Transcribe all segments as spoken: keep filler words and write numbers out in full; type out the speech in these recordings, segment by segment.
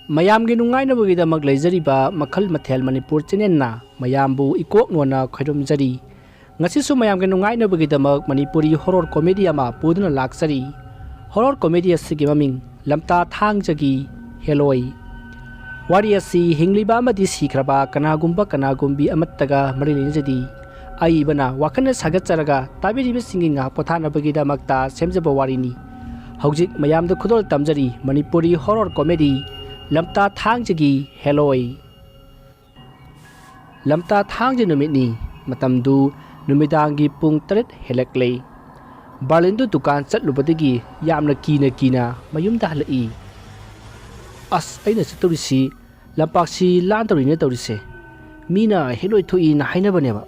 ꯃꯌꯥꯝꯒꯤ ꯅꯨꯡꯉꯥꯏꯅꯕꯒꯤꯗꯃꯛ ꯂꯩꯖꯔꯤꯕ ꯃꯈꯜ ꯃꯊꯦꯜ ꯃꯅꯤꯄꯨꯔ ꯆꯦꯅꯦꯜꯅ ꯃꯌꯥꯝꯕꯨ ꯏꯀꯣꯛ ꯅꯣꯟꯅ ꯈꯣꯏꯔꯨꯝꯖꯔꯤ꯫ ꯉꯁꯤꯁꯨ ꯃꯌꯥꯝꯒꯤ ꯅꯨꯡꯉꯥꯏꯅꯕꯒꯤꯗꯃꯛ ꯃꯅꯤꯄꯨꯔꯤ ꯍꯣꯔꯣꯔ ꯀꯣꯃꯦꯗꯤ ꯑꯃ ꯄꯨꯗꯨꯅ ꯂꯥꯛꯆꯔꯤ꯫ ꯍꯣꯔꯣꯔ ꯀꯣꯃꯦꯗꯤ ꯑꯁꯤꯒꯤ ꯃꯃꯤꯡ ꯂꯝꯇꯥ ꯊꯥꯡꯖꯒꯤ ꯍꯦꯂꯣꯏ꯫ ꯋꯥꯔꯤ ꯑꯁꯤ ꯍꯤꯡꯂꯤꯕ ꯑꯃꯗꯤ ꯁꯤꯈ꯭ꯔꯕ ꯀꯅꯥꯒꯨꯝꯕ ꯀꯅꯥꯒꯨꯝꯕꯤ ꯑꯃꯠꯇꯒ ꯃꯔꯤ ꯂꯩꯅꯖꯗꯦ꯫ ꯑꯏꯕꯅ ꯋꯥꯈꯜꯅ ꯁꯥꯒꯠꯆꯔꯒ ꯇꯥꯕꯤꯔꯤꯕꯁꯤꯡꯒꯤ ꯉꯥꯏꯍꯥꯛ ꯄꯣꯊꯥꯅꯕꯒꯤꯗꯃꯛꯇ ꯁꯦꯝꯖꯕ ꯋꯥꯔꯤꯅꯤ꯫ ꯍꯧꯖꯤꯛ ꯃꯌꯥꯝꯗ ꯈꯨꯗꯣꯜ ꯇꯝꯖꯔꯤ ꯃꯅꯤꯄꯨꯔꯤ ꯍꯣꯔꯣꯔ ꯀꯣꯃꯦꯗꯤ ꯂꯝꯇꯥ ꯊꯥꯡꯖꯒꯤ ꯍꯦꯂꯣꯏ꯫ ꯂꯝꯇꯥ ꯊꯥꯡꯖ ꯅꯨꯃꯤꯠꯅꯤ꯫ ꯃꯇꯝꯗꯨ ꯅꯨꯃꯤꯗꯥꯡꯒꯤ ꯄꯨꯡ ꯇꯔꯦꯠ ꯍꯦꯜꯂꯛꯂꯦ꯫ ꯕꯥꯔꯂꯤꯟꯗꯨ ꯗꯨꯀꯥꯟ ꯆꯠꯂꯨꯕꯗꯒꯤ ꯌꯥꯝꯅ ꯀꯤꯅ ꯀꯤꯅ ꯃꯌꯨꯝꯗ ꯍꯜꯂꯛꯏ꯫ "ꯑꯁ, ꯑꯩꯅ ꯆꯠꯇꯧꯔꯤꯁꯤ ꯂꯝꯄꯥꯛꯁꯤ ꯂꯥꯟꯗꯧꯔꯤꯅꯦ ꯇꯧꯔꯤꯁꯦ꯫ ꯃꯤꯅ ꯍꯦꯂꯣꯏ ꯊꯣꯛꯏꯅ ꯍꯥꯏꯅꯕꯅꯦꯕ꯫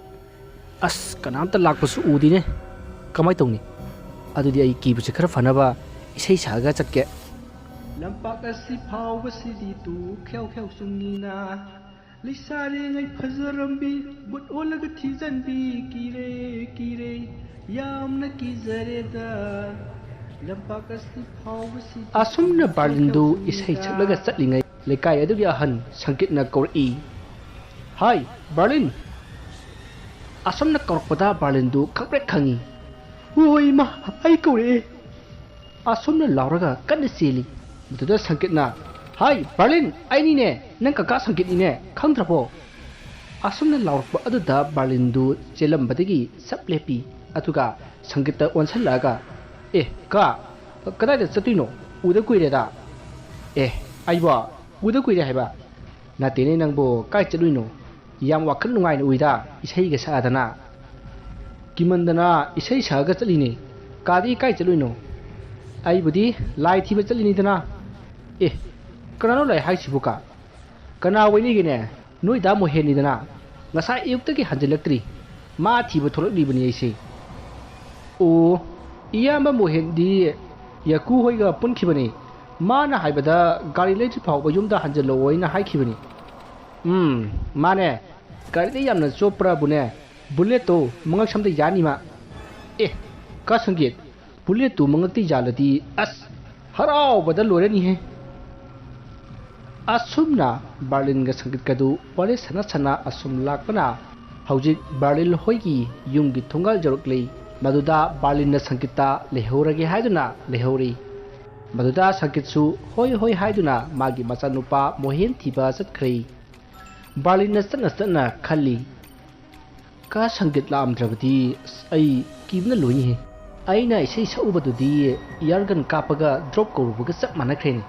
ꯑꯁ, ꯀꯅꯥꯝꯇ ꯂꯥꯛꯄꯁꯨ ꯎꯗꯦꯅꯦ꯫ ꯀꯃꯥꯏ ꯇꯧꯅꯤ? ꯑꯗꯨꯗꯤ ꯑꯩ ꯀꯤꯕꯁꯦ ꯈꯔ ꯐꯅꯕ ꯏꯁꯩ ꯁꯛꯑꯒ ꯆꯠꯀꯦ꯫" ꯂꯝꯄꯥꯛ ꯑꯁꯤ ꯐꯥꯎꯕꯁꯤꯗꯤ ꯇꯨ ꯈ꯭ꯌꯥꯎ ꯈ꯭ꯌꯥꯎ ꯆꯨꯡꯉꯤꯅ꯫ ꯂꯩꯁꯥꯔꯤꯉꯩ ꯐꯖꯔꯝꯕꯤ ꯕꯨꯠ ꯑꯣꯜꯂꯒ ꯊꯤꯖꯟꯕꯤ꯫ ꯀꯤꯔꯦ, ꯀꯤꯔꯦ, ꯌꯥꯝꯅ ꯀꯤꯖꯔꯦꯗ꯫ ꯂꯝꯄꯥꯛ ꯑꯁꯤ ꯐꯥꯎꯕꯁꯤꯗꯤ ꯑꯁꯨꯝꯅ ꯕꯥꯔꯂꯤꯟꯗꯨ ꯏꯁꯩ ꯁꯛꯂꯒ ꯆꯠꯂꯤꯉꯩ ꯂꯩꯀꯥꯏ ꯑꯗꯨꯒꯤ ꯑꯍꯟ ꯁꯪꯀꯤꯠꯅ ꯀꯧꯔꯛꯏ꯫ "ꯍꯥꯏ, ꯕꯥꯔꯂꯤꯟ!" ꯑꯁꯨꯝꯅ ꯀꯧꯔꯛꯄꯗ ꯕꯥꯔꯂꯤꯟꯗꯨ ꯈꯪꯄ꯭ꯔꯦꯛ ꯈꯪꯉꯤ꯫ "ꯑꯣ ꯏꯃꯥ, ꯑꯩ ꯀꯧꯔꯛꯑꯦ!" ꯑꯁꯨꯝꯅ ꯂꯥꯎꯔꯒ ꯀꯟꯅ ꯆꯦꯜꯂꯤ꯫ ꯃꯗꯨꯗ ꯁꯪꯀꯤꯠꯅ, "ꯍꯥꯏ, ꯕꯥꯔꯂꯤꯟ, ꯑꯩꯅꯤꯅꯦ, ꯅꯪ ꯀꯀꯥ ꯁꯪꯀꯤꯠꯅꯤꯅꯦ, ꯈꯪꯗ꯭ꯔꯕꯣ?" ꯑꯁꯨꯝꯅ ꯂꯥꯎꯔꯛꯄ ꯑꯗꯨꯗ ꯕꯥꯔꯂꯤꯟꯗꯨ ꯆꯦꯜꯂꯝꯕꯗꯒꯤ ꯆꯞ ꯂꯦꯞꯄꯤ꯫ ꯑꯗꯨꯒ ꯁꯪꯀꯤꯠꯇ ꯑꯣꯟꯁꯤꯜꯂꯛꯑꯒ, "ꯑꯦ, ꯀꯥ, ꯀꯗꯥꯏꯗ ꯆꯠꯇꯣꯏꯅꯣ? ꯎꯗ ꯀꯨꯏꯔꯦꯗ꯫" "ꯑꯦ, ꯑꯩꯕꯣ ꯎꯗ ꯀꯨꯏꯔꯦ ꯍꯥꯏꯕ? ꯅꯠꯇꯦꯅꯦ ꯅꯪꯕꯨ, ꯀꯥꯏ ꯆꯠꯂꯨꯏꯅꯣ? ꯌꯥꯝ ꯋꯥꯈꯜ ꯅꯨꯡꯉꯥꯏꯅ ꯎꯏꯗ, ꯏꯁꯩꯒ ꯁꯛꯑꯗꯅ꯫" "ꯀꯤꯃꯟꯗꯅ ꯏꯁꯩ ꯁꯛꯑꯒ ꯆꯠꯂꯤꯅꯦ꯫ ꯀꯥꯗꯤ ꯀꯥꯏ ꯆꯠꯂꯨꯏꯅꯣ?" "ꯑꯩꯕꯨꯗꯤ ꯂꯥꯏ ꯊꯤꯕ ꯆꯠꯂꯤꯅꯤꯗꯅ꯫" "ꯑꯦ, ꯀꯅꯥꯅꯣ ꯂꯥꯏ ꯍꯥꯏꯁꯤꯕꯨ ꯀꯥ?" "ꯀꯅꯥ ꯑꯣꯏꯅꯤꯒꯦꯅꯦ? ꯅꯣꯏ ꯗꯥ ꯃꯣꯍꯦꯟꯅꯤꯗꯅ꯫ ꯉꯁꯥꯏ ꯑꯌꯨꯛꯇꯒꯤ ꯍꯟꯖꯤꯜꯂꯛꯇ꯭ꯔꯤ꯫ ꯃꯥ ꯊꯤꯕ ꯊꯣꯛꯂꯛꯂꯤꯕꯅꯤ ꯑꯩꯁꯦ꯫" "ꯑꯣ, ꯏꯌꯥꯝꯕ ꯃꯣꯍꯦꯟꯗꯤ ꯌꯥꯀꯨ ꯍꯣꯏꯒ ꯄꯨꯟꯈꯤꯕꯅꯤ꯫ ꯃꯥꯅ ꯍꯥꯏꯕꯗ ꯒꯥꯔꯤ ꯂꯩꯗ꯭ꯔꯤ ꯐꯥꯎꯕ ꯌꯨꯝꯗ ꯍꯟꯖꯤꯜꯂꯛꯑꯣꯏꯅ ꯍꯥꯏꯈꯤꯕꯅꯤ꯫" "ꯎꯝ, ꯃꯥꯅꯦ꯫ ꯒꯥꯔꯤꯗ ꯌꯥꯝꯅ ꯆꯣꯞꯄ꯭ꯔꯕꯨꯅꯦ, ꯕꯨꯂꯦꯠꯇꯣ ꯃꯉꯛ ꯁꯝꯗ ꯌꯥꯅꯤ ꯃꯥ꯫" "ꯑꯦ, ꯀꯥ ꯁꯪꯒꯤꯠ, ꯕꯨꯂꯦꯠꯇꯨ ꯃꯉꯛꯇ ꯌꯥꯜꯂꯗꯤ ꯑꯁ, ꯍꯔꯥꯎꯕꯗ ꯂꯣꯏꯔꯅꯤꯍꯦ꯫" ꯑꯁꯨꯝꯅ ꯕꯔꯂꯤꯟꯒ ꯁꯪꯒꯤꯠꯀꯗꯨ ꯋꯥꯔꯤ ꯁꯥꯟꯅ ꯁꯥꯟꯅ ꯑꯁꯨꯝ ꯂꯥꯛꯄꯅ ꯍꯧꯖꯤꯛ ꯕꯔꯂꯤꯟ ꯍꯣꯏꯒꯤ ꯌꯨꯝꯒꯤ ꯊꯣꯡꯒꯥꯜ ꯌꯧꯔꯛꯂꯤ꯫ ꯃꯗꯨꯗ ꯕꯔꯂꯤꯟꯅ ꯁꯪꯒꯤꯠꯇ ꯂꯩꯍꯧꯔꯒꯦ ꯍꯥꯏꯗꯨꯅ ꯂꯩꯍꯧꯔꯤ꯫ ꯃꯗꯨꯗ ꯁꯪꯒꯤꯠꯁꯨ ꯍꯣꯏ ꯍꯣꯏ ꯍꯥꯏꯗꯨꯅ ꯃꯥꯒꯤ ꯃꯆꯥꯅꯨꯄꯥ ꯃꯣꯍꯦꯟ ꯊꯤꯕ ꯆꯠꯈ꯭ꯔꯦ꯫ ꯕꯔꯂꯤꯟꯅ ꯆꯠꯅ ꯆꯠꯅ ꯈꯜꯂꯤ, "ꯀꯥ ꯁꯪꯒꯤꯠ ꯂꯥꯛꯑꯝꯗ꯭ꯔꯕꯗꯤ ꯑꯁ, ꯑꯩ ꯀꯤꯕꯅ ꯂꯣꯏꯅꯤꯍꯦ꯫ ꯑꯩꯅ ꯏꯁꯩ ꯁꯛꯎꯕꯗꯨꯗꯤ ꯏꯌꯥꯔꯒꯟ ꯀꯥꯞꯄꯒ ꯗ꯭ꯔꯣꯞ ꯀꯧꯔꯨꯕꯒ ꯆꯞ ꯃꯥꯟꯅꯈ꯭ꯔꯦꯅꯦ꯫"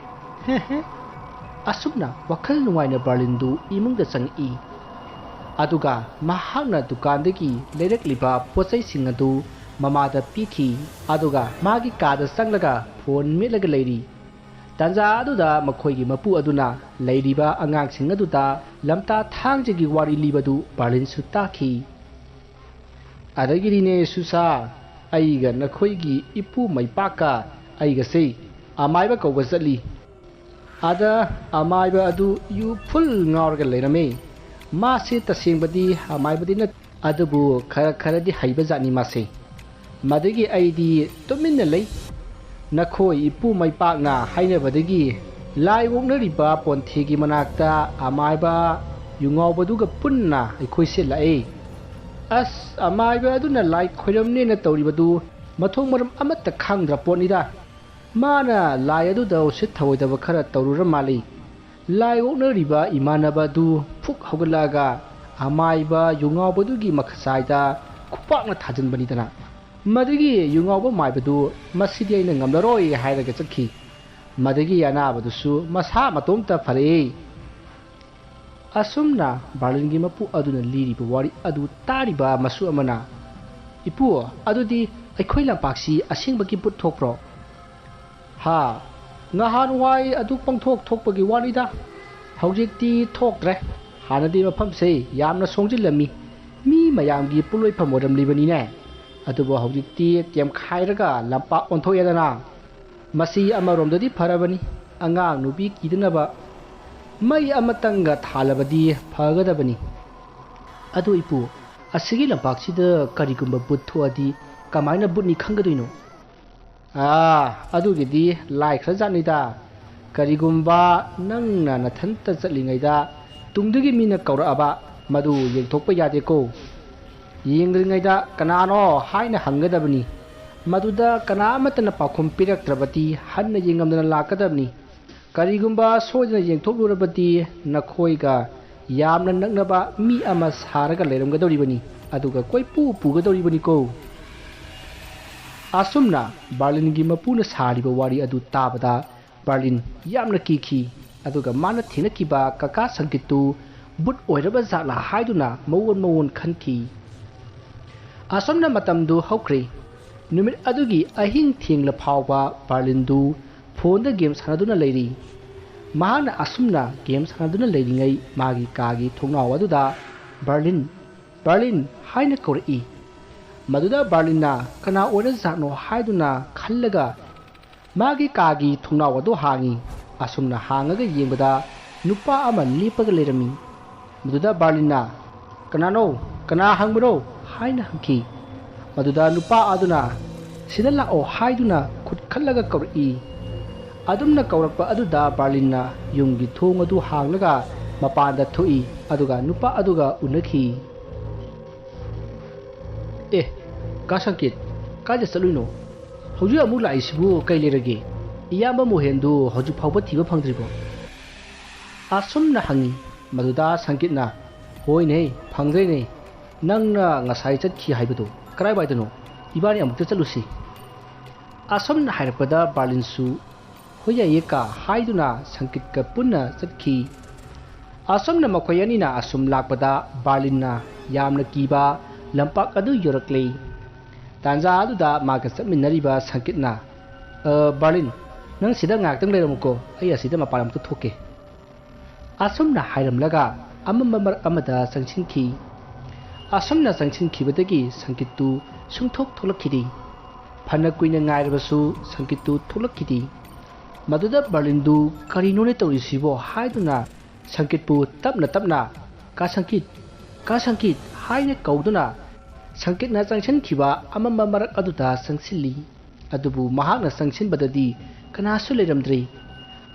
ꯑꯁꯨꯝꯅ ꯋꯥꯈꯜ ꯅꯨꯡꯉꯥꯏꯅ ꯕꯔꯂꯤꯟꯗꯨ ꯏꯃꯨꯡꯗ ꯆꯪꯉꯛꯏ꯫ ꯑꯗꯨꯒ ꯃꯍꯥꯛꯅ ꯗꯨꯀꯥꯟꯗꯒꯤ ꯂꯩꯔꯛꯂꯤꯕ ꯄꯣꯠꯆꯩꯁꯤꯡ ꯑꯗꯨ ꯃꯃꯥꯗ ꯄꯤꯈꯤ꯫ ꯑꯗꯨꯒ ꯃꯥꯒꯤ ꯀꯥꯗ ꯆꯪꯂꯒ ꯐꯣꯟ ꯃꯦꯠꯂꯒ ꯂꯩꯔꯤ꯫ ꯇꯥꯟꯖꯥ ꯑꯗꯨꯗ ꯃꯈꯣꯏꯒꯤ ꯃꯄꯨ ꯑꯗꯨꯅ ꯂꯩꯔꯤꯕ ꯑꯉꯥꯡꯁꯤꯡ ꯑꯗꯨꯗ ꯂꯝꯇꯥ ꯊꯥꯡꯖꯒꯤ ꯋꯥꯔꯤ ꯂꯤꯕꯗꯨ ꯕꯔꯂꯤꯟꯁꯨ ꯇꯥꯈꯤ꯫ "ꯑꯗꯒꯤꯗꯤꯅꯦ ꯁꯨꯁꯥ, ꯑꯩꯒ ꯅꯈꯣꯏꯒꯤ ꯏꯄꯨ ꯃꯩꯄꯥꯛꯀ ꯑꯩꯒꯁꯦ ꯑꯃꯥꯏꯕ ꯀꯧꯕ ꯆꯠꯂꯤ꯫ ꯑꯗ ꯑꯃꯥꯏꯕ ꯑꯗꯨ ꯌꯨ ꯐꯨꯜ ꯉꯥꯎꯔꯒ ꯂꯩꯔꯝꯃꯦ꯫ ꯃꯥꯁꯦ ꯇꯁꯦꯡꯕꯗꯤ ꯑꯃꯥꯏꯕꯗꯤ ꯅꯠ-, ꯑꯗꯨꯕꯨ ꯈꯔ ꯈꯔꯗꯤ ꯍꯩꯕ ꯖꯥꯠꯅꯤ ꯃꯥꯁꯦ꯫ ꯃꯗꯨꯒꯤ ꯑꯩꯗꯤ ꯇꯨꯃꯤꯟꯅ ꯂꯩ꯫ ꯅꯈꯣꯏ ꯏꯄꯨ ꯃꯩꯄꯥꯛꯅ ꯍꯥꯏꯅꯕꯗꯒꯤ ꯂꯥꯏ ꯑꯣꯛꯅꯔꯤꯕ ꯄꯣꯟꯊꯦꯒꯤ ꯃꯅꯥꯛꯇ ꯑꯃꯥꯏꯕ ꯌꯨꯉꯥꯎꯕꯗꯨꯒ ꯄꯨꯟꯅ ꯑꯩꯈꯣꯏꯁꯦ ꯂꯥꯛꯑꯦ꯫ ꯑꯁ, ꯑꯃꯥꯏꯕ ꯑꯗꯨꯅ ꯂꯥꯏ ꯈꯣꯏꯔꯝꯅꯦꯅ ꯇꯧꯔꯤꯕꯗꯨ ꯃꯊꯣꯡ ꯃꯔꯝ ꯑꯃꯠꯇ ꯈꯪꯗ꯭ꯔ ꯄꯣꯠꯅꯤꯗ꯫ ꯃꯥꯅ ꯂꯥꯏ ꯑꯗꯨꯗ ꯎꯁꯤꯠ ꯊꯑꯣꯏꯗꯕ ꯈꯔ ꯇꯧꯔꯨꯔ ꯃꯥꯜꯂꯤ꯫ ꯂꯥꯏ ꯑꯣꯛꯅꯔꯤꯕ ꯏꯃꯥꯟꯅꯕ ꯑꯗꯨ ꯐꯨꯛ ꯍꯧꯒꯠꯂꯛꯑꯒ ꯑꯃꯥꯏꯕ ꯌꯨꯉꯥꯎꯕꯗꯨꯒꯤ ꯃꯈꯆꯥꯏꯗ ꯈꯨꯄꯥꯛꯅ ꯊꯥꯖꯤꯟꯕꯅꯤꯗꯅ꯫ ꯃꯗꯨꯒꯤ ꯌꯨꯉꯥꯎꯕ ꯃꯥꯏꯕꯗꯨ ꯃꯁꯤꯗꯤ ꯑꯩꯅ ꯉꯝꯂꯔꯣꯏ ꯍꯥꯏꯔꯒ ꯆꯠꯈꯤ꯫ ꯃꯗꯨꯒꯤ ꯑꯅꯥꯕꯗꯨꯁꯨ ꯃꯁꯥ ꯃꯇꯣꯝꯇ ꯐꯔꯛꯏ꯫" ꯑꯁꯨꯝꯅ ꯕꯔꯂꯤꯟꯒꯤ ꯃꯄꯨ ꯑꯗꯨꯅ ꯂꯤꯔꯤꯕ ꯋꯥꯔꯤ ꯑꯗꯨ ꯇꯥꯔꯤꯕ ꯃꯁꯨ ꯑꯃꯅ, "ꯏꯄꯨ, ꯑꯗꯨꯗꯤ ꯑꯩꯈꯣꯏ ꯂꯝꯄꯥꯛꯁꯤ ꯑꯁꯦꯡꯕꯒꯤ ꯕꯨꯠ ꯊꯣꯛꯄ꯭ꯔꯣ?" "ꯍꯥ, ꯉꯍꯥꯟꯋꯥꯏ ꯑꯗꯨ ꯄꯪꯊꯣꯛ ꯊꯣꯛꯄꯒꯤ ꯋꯥꯅꯤꯗ꯫ ꯍꯧꯖꯤꯛꯇꯤ ꯊꯣꯛꯇ꯭ꯔꯦ꯫ ꯍꯥꯟꯅꯗꯤ ꯃꯐꯝꯁꯦ ꯌꯥꯝꯅ ꯁꯣꯡꯖꯤꯜꯂꯝꯃꯤ꯫ ꯃꯤ ꯃꯌꯥꯝꯒꯤ ꯄꯣꯠꯂꯣꯏꯐꯝ ꯑꯣꯏꯔꯝꯂꯤꯕꯅꯤꯅꯦ꯫ ꯑꯗꯨꯕꯨ ꯍꯧꯖꯤꯛꯇꯤ ꯇꯦꯝꯈꯥꯏꯔꯒ ꯂꯝꯄꯥꯛ ꯑꯣꯟꯊꯣꯛꯑꯦꯗꯅ꯫ ꯃꯁꯤ ꯑꯃꯔꯣꯝꯗꯗꯤ ꯐꯔꯕꯅꯤ꯫ ꯑꯉꯥꯡ ꯅꯨꯄꯤ ꯀꯤꯗꯅꯕ ꯃꯩ ꯑꯃꯇꯪꯒ ꯊꯥꯜꯂꯕꯗꯤ ꯐꯒꯗꯕꯅꯤ꯫ ꯑꯗꯨ ꯏꯄꯨ, ꯑꯁꯤꯒꯤ ꯂꯝꯄꯥꯛꯁꯤꯗ ꯀꯔꯤꯒꯨꯝꯕ ꯕꯨꯠ ꯊꯣꯛꯑꯗꯤ ꯀꯃꯥꯏꯅ ꯕꯨꯠꯅꯤ ꯈꯪꯒꯗꯣꯏꯅꯣ?" "ꯑꯥ, ꯑꯗꯨꯒꯤꯗꯤ ꯂꯥꯏꯈ꯭ꯔꯖꯥꯠꯅꯤꯗ꯫ ꯀꯔꯤꯒꯨꯝꯕ ꯅꯪꯅ ꯅꯊꯟꯇ ꯆꯠꯂꯤꯉꯩꯗ ꯇꯨꯡꯗꯒꯤ ꯃꯤꯅ ꯀꯧꯔꯛꯑꯕ, ꯃꯗꯨ ꯌꯦꯡꯊꯣꯛꯄ ꯌꯥꯗꯦꯀꯣ꯫ ꯌꯦꯡꯗ꯭ꯔꯤꯉꯩꯗ "ꯀꯅꯥꯅꯣ?" ꯍꯥꯏꯅ ꯍꯪꯒꯗꯕꯅꯤ꯫ ꯃꯗꯨꯗ ꯀꯅꯥ ꯑꯃꯠꯇꯅ ꯄꯥꯎꯈꯨꯝ ꯄꯤꯔꯛꯇ꯭ꯔꯕꯗꯤ ꯍꯟꯅ ꯌꯦꯡꯉꯝꯗꯅ ꯂꯥꯛꯀꯗꯕꯅꯤ꯫ ꯀꯔꯤꯒꯨꯝꯕ ꯁꯣꯏꯗꯅ ꯌꯦꯡꯊꯣꯛꯂꯨꯔꯕꯗꯤ ꯅꯈꯣꯏꯒ ꯌꯥꯝꯅ ꯅꯛꯅꯕ ꯃꯤ ꯑꯃ ꯁꯥꯔꯒ ꯂꯩꯔꯝꯒꯗꯧꯔꯤꯕꯅꯤ, ꯑꯗꯨꯒ ꯀꯣꯏꯄꯨ ꯄꯨꯒꯗꯧꯔꯤꯕꯅꯤꯀꯣ꯫ ꯑꯁꯨꯝꯅ ꯕꯥꯔꯂꯤꯟꯒꯤ ꯃꯄꯨꯅ ꯁꯥꯔꯤꯕ ꯋꯥꯔꯤ ꯑꯗꯨ ꯇꯥꯕꯗ ꯕꯥꯔꯂꯤꯟ ꯌꯥꯝꯅ ꯀꯤꯈꯤ, ꯑꯗꯨꯒ ꯃꯥꯅ ꯊꯦꯡꯅꯈꯤꯕ ꯀꯀꯥ ꯁꯪꯀꯤꯠꯇꯨ ꯚꯨꯠ ꯑꯣꯏꯔꯕ ꯖꯥꯠꯂꯥ ꯍꯥꯏꯗꯨꯅ ꯃꯑꯣꯟ ꯃꯑꯣꯟ ꯈꯟꯈꯤ꯫ ꯑꯁꯨꯝꯅ ꯃꯇꯝꯗꯨ ꯍꯧꯈ꯭ꯔꯦ꯫ ꯅꯨꯃꯤꯠ ꯑꯗꯨꯒꯤ ꯑꯍꯤꯡ ꯊꯦꯡꯂ ꯐꯥꯎꯕ ꯕꯥꯔꯂꯤꯟꯗꯨ ꯐꯣꯟꯗ ꯒꯦꯝ ꯁꯥꯟꯅꯗꯨꯅ ꯂꯩꯔꯤ꯫ ꯃꯍꯥꯛꯅ ꯑꯁꯨꯝꯅ ꯒꯦꯝ ꯁꯥꯟꯅꯗꯨꯅ ꯂꯩꯔꯤꯉꯩ ꯃꯥꯒꯤ ꯀꯥꯒꯤ ꯊꯣꯡꯅꯥꯎ ꯑꯗꯨꯗ "ꯕꯥꯔꯂꯤꯟ, ꯕꯥꯔꯂꯤꯟ" ꯍꯥꯏꯅ ꯀꯧꯔꯛꯏ꯫ ꯃꯗꯨꯗ ꯕꯥꯔꯂꯤꯟꯅ ꯀꯅꯥ ꯑꯣꯏꯔꯖꯥꯠꯅꯣ ꯍꯥꯏꯗꯨꯅ ꯈꯜꯂꯒ ꯃꯥꯒꯤ ꯀꯥꯒꯤ ꯊꯣꯡꯅꯥꯎ ꯑꯗꯨ ꯍꯥꯡꯉꯤ꯫ ꯑꯁꯨꯝꯅ ꯍꯥꯡꯉꯒ ꯌꯦꯡꯕꯗ ꯅꯨꯄꯥ ꯑꯃ ꯂꯦꯞꯄꯒ ꯂꯩꯔꯝꯃꯤ꯫ ꯃꯗꯨꯗ ꯕꯥꯔꯂꯤꯟꯅ "ꯀꯅꯥꯅꯣ? ꯀꯅꯥ ꯍꯪꯕꯅꯣ?" ꯍꯥꯏꯅ ꯍꯪꯈꯤ꯫ ꯃꯗꯨꯗ ꯅꯨꯄꯥ ꯑꯗꯨꯅ "ꯁꯤꯗ ꯂꯥꯛꯑꯣ" ꯍꯥꯏꯗꯨꯅ ꯈꯨꯠ ꯈꯜꯂꯒ ꯀꯧꯔꯛꯏ꯫ ꯑꯗꯨꯝꯅ ꯀꯧꯔꯛꯄ ꯑꯗꯨꯗ ꯕꯥꯔꯂꯤꯟꯅ ꯌꯨꯝꯒꯤ ꯊꯣꯡ ꯑꯗꯨ ꯍꯥꯡꯂꯒ ꯃꯄꯥꯟꯗ ꯊꯣꯛꯏ, ꯑꯗꯨꯒ ꯅꯨꯄꯥ ꯑꯗꯨꯒ ꯎꯅꯈꯤ꯫ "ꯑꯦ, ꯀꯥ ꯁꯪꯀꯦꯠ, ꯀꯥꯏꯗ ꯆꯠꯂꯨꯏꯅꯣ? ꯍꯧꯖꯤꯛ ꯑꯃꯨꯛ ꯂꯥꯛꯏꯁꯤꯕꯨ ꯀꯩ ꯂꯩꯔꯒꯦ? ꯏꯌꯥꯝꯕ ꯃꯣꯍꯦꯟꯗꯨ ꯍꯧꯖꯤꯛ ꯐꯥꯎꯕ ꯊꯤꯕ ꯐꯪꯗ꯭ꯔꯤꯕꯣ?" ꯑꯁꯨꯝꯅ ꯍꯪꯉꯤ꯫ ꯃꯗꯨꯗ ꯁꯪꯀꯦꯠꯅ, "ꯍꯣꯏꯅꯦ, ꯐꯪꯗ꯭ꯔꯦꯅꯦ꯫ ꯅꯪꯅ ꯉꯁꯥꯏ ꯆꯠꯈꯤ ꯍꯥꯏꯕꯗꯣ ꯀꯔꯥꯏꯋꯥꯏꯗꯅꯣ? ꯏꯕꯥꯅꯤ ꯑꯃꯨꯛꯇ ꯆꯠꯂꯨꯁꯤ꯫" ꯑꯁꯨꯝꯅ ꯍꯥꯏꯔꯛꯄꯗ ꯕꯥꯔꯂꯤꯟꯁꯨ "ꯍꯣꯏ ꯌꯥꯏꯌꯦ ꯀꯥ" ꯍꯥꯏꯗꯨꯅ ꯁꯪꯀꯤꯠꯀ ꯄꯨꯟꯅ ꯆꯠꯈꯤ꯫ ꯑꯁꯨꯝꯅ ꯃꯈꯣꯏ ꯑꯅꯤꯅ ꯑꯁꯨꯝ ꯂꯥꯛꯄꯗ ꯕꯥꯔꯂꯤꯟꯅ ꯌꯥꯝꯅ ꯀꯤꯕ ꯂꯝꯄꯥꯛ ꯑꯗꯨ ꯌꯧꯔꯛꯂꯦ꯫ ꯇꯥꯟꯖꯥ ꯑꯗꯨꯗ ꯃꯥꯒ ꯆꯠꯃꯤꯟꯅꯔꯤꯕ ꯁꯪꯀꯤꯠꯅ, "ꯑ, ꯕꯥꯔꯂꯤꯟ, ꯅꯪ ꯁꯤꯗ ꯉꯥꯏꯍꯥꯛꯇꯪ ꯂꯩꯔꯝꯃꯨꯀꯣ, ꯑꯩ ꯑꯁꯤꯗ ꯃꯄꯥꯟ ꯑꯃꯇ ꯊꯣꯛꯀꯦ꯫" ꯑꯁꯨꯝꯅ ꯍꯥꯏꯔꯝꯂꯒ ꯑꯃꯝꯕ ꯃꯔꯛ ꯑꯃꯗ ꯆꯪꯁꯤꯟꯈꯤ꯫ ꯑꯁꯨꯝꯅ ꯆꯪꯁꯤꯟꯈꯤꯕꯗꯒꯤ ꯁꯪꯀꯤꯠꯇꯨ ꯁꯨꯡꯊꯣꯛ ꯊꯣꯛꯂꯛꯈꯤꯗꯦ꯫ ꯐꯅ ꯀꯨꯏꯅ ꯉꯥꯏꯔꯕꯁꯨ ꯁꯪꯀꯤꯠꯇꯨ ꯊꯣꯛꯂꯛꯈꯤꯗꯦ꯫ ꯃꯗꯨꯗ ꯕꯥꯔꯂꯤꯟꯗꯨ "ꯀꯔꯤꯅꯣꯅꯦ ꯇꯧꯔꯤꯁꯤꯕꯣ?" ꯍꯥꯏꯗꯨꯅ ꯁꯪꯀꯤꯠꯄꯨ ꯇꯞꯅ ꯇꯞꯅ "ꯀꯥ ꯁꯪꯀꯤꯠ, ꯀꯥ ꯁꯪꯀꯤꯠ" ꯍꯥꯏꯅ ꯀꯧꯗꯨꯅ ꯁꯪꯀꯤꯠꯅ ꯆꯪꯁꯤꯟꯈꯤꯕ ꯑꯃꯝꯕ ꯃꯔꯛ ꯑꯗꯨꯗ ꯆꯪꯁꯤꯜꯂꯤ꯫ ꯑꯗꯨꯕꯨ ꯃꯍꯥꯛꯅ ꯆꯪꯁꯤꯟꯕꯗꯗꯤ ꯀꯅꯥꯁꯨ ꯂꯩꯔꯝꯗ꯭ꯔꯦ꯫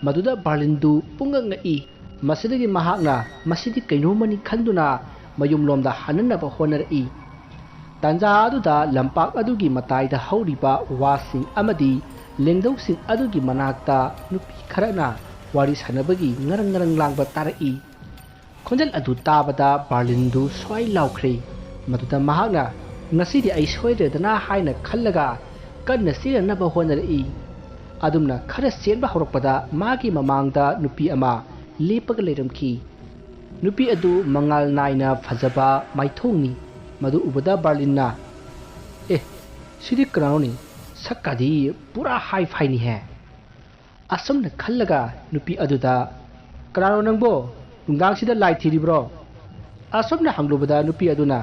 ꯃꯗꯨꯗ ꯕꯥꯔꯂꯤꯟꯗꯨ ꯄꯨꯡꯉꯛ ꯉꯛꯏ꯫ ꯃꯁꯤꯗꯒꯤ ꯃꯍꯥꯛꯅ ꯃꯁꯤꯗꯤ ꯀꯩꯅꯣꯝꯃꯅꯤ ꯈꯟꯗꯨꯅ ꯃꯌꯨꯝꯂꯣꯝꯗ ꯍꯟꯅꯅꯕ ꯍꯣꯠꯅꯔꯛꯏ꯫ ꯇꯥꯟꯖꯥ ꯑꯗꯨꯗ ꯂꯝꯄꯥꯛ ꯑꯗꯨꯒꯤ ꯃꯇꯥꯏꯗ ꯍꯧꯔꯤꯕ ꯋꯥꯁꯤꯡ ꯑꯃꯗꯤ ꯂꯦꯡꯗꯧꯁꯤꯡ ꯑꯗꯨꯒꯤ ꯃꯅꯥꯛꯇ ꯅꯨꯄꯤ ꯈꯔꯅ ꯋꯥꯔꯤ ꯁꯥꯟꯅꯕꯒꯤ ꯉꯔꯪ ꯉꯔꯪ ꯂꯥꯡꯕ ꯇꯥꯔꯛꯏ꯫ ꯈꯣꯟꯖꯦꯜ ꯑꯗꯨ ꯇꯥꯕꯗ ꯕꯥꯔꯂꯤꯟꯗꯨ ꯁ꯭ꯋꯥꯏ ꯂꯥꯎꯈ꯭ꯔꯦ꯫ ꯃꯗꯨꯗ ꯃꯍꯥꯛꯅ "ꯉꯁꯤꯗꯤ ꯑꯩ ꯁꯣꯏꯗ꯭ꯔꯦꯗꯅ" ꯍꯥꯏꯅ ꯈꯜꯂꯒ ꯀꯟꯅ ꯆꯦꯟꯅꯅꯕ ꯍꯣꯠꯅꯔꯛꯏ꯫ ꯑꯗꯨꯝꯅ ꯈꯔ ꯆꯦꯟꯕ ꯍꯧꯔꯛꯄꯗ ꯃꯥꯒꯤ ꯃꯃꯥꯡꯗ ꯅꯨꯄꯤ ꯑꯃ ꯂꯦꯞꯄꯒ ꯂꯩꯔꯝꯈꯤ꯫ ꯅꯨꯄꯤ ꯑꯗꯨ ꯃꯉꯥꯜ ꯅꯥꯏꯅ ꯐꯖꯕ ꯃꯥꯏꯊꯣꯡꯅꯤ꯫ ꯃꯗꯨ ꯎꯕꯗ ꯕꯥꯔꯂꯤꯟꯅ, "ꯑꯦ, ꯁꯤꯗꯤ ꯀꯅꯥꯅꯣꯅꯦ? ꯁꯛꯀꯥꯗꯤ ꯄꯨꯔꯥ ꯍꯥꯏ ꯐꯥꯏꯅꯤꯍꯦ!" ꯑꯁꯨꯝꯅ ꯈꯜꯂꯒ ꯅꯨꯄꯤ ꯑꯗꯨꯗ, "ꯀꯅꯥꯅꯣ ꯅꯪꯕꯣ? ꯅꯨꯡꯗꯥꯡꯁꯤꯗ ꯂꯥꯏ ꯊꯤꯔꯤꯕ꯭ꯔꯣ?" ꯑꯁꯨꯝꯅ ꯍꯪꯂꯨꯕꯗ ꯅꯨꯄꯤ ꯑꯗꯨꯅ,